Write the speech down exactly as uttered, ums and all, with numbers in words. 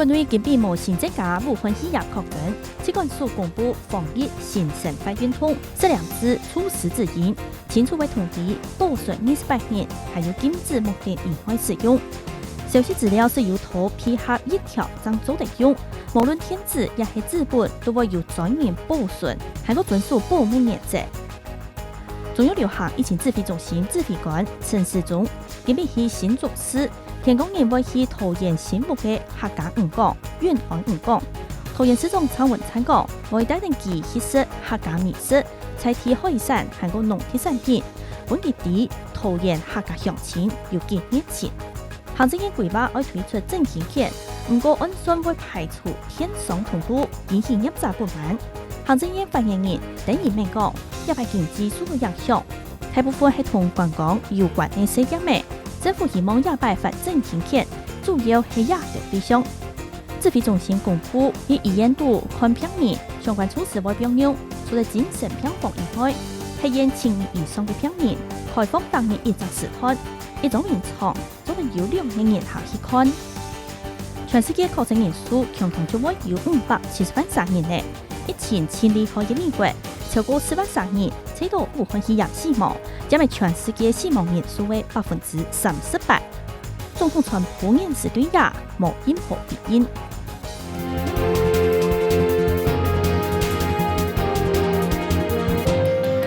因為今晡無新增加武漢肺炎確診，疾管署公布防疫新生活運動，十兩支初始指引，清楚會通知多脣二十八人，還有禁止目的以外使用。消息資料係有圖配合一條正做得用，無論電子也係紙本，都會有專人保存，還過遵守保密原則。中央流行疫情指揮中心指揮官陳時中今晡日去新竹市，天光日會去桃園新屋个客家漁港、永安漁港。桃園市長蔡文燦講，會帶等佢去食客家美食，在地海產還過農特產品，分佢知桃園客家鄉親有幾熱情。行政院規劃愛推出振興券，毋過按算會排除電商通路，引起業者不滿。行政院發言人丁怡銘講，這擺經濟受到影響，大部分係同觀光有關个細店仔。政府希望這擺發振興券，主要係這兜對象。指揮中心公布，去醫院肚看病人，相關措施會放寬，除了精神病房以外，核炎七日以上个病人，開放逐日一隻時段，一張病床做得有兩個人客去看。全世界確診人數共同就會有五百七十萬儕人了。疫情盡厲害个美國，超過四萬儕人 得到武漢肺炎死亡，佔了全世界死亡人數个百分之三十八。總統川普現時對這無任何回應。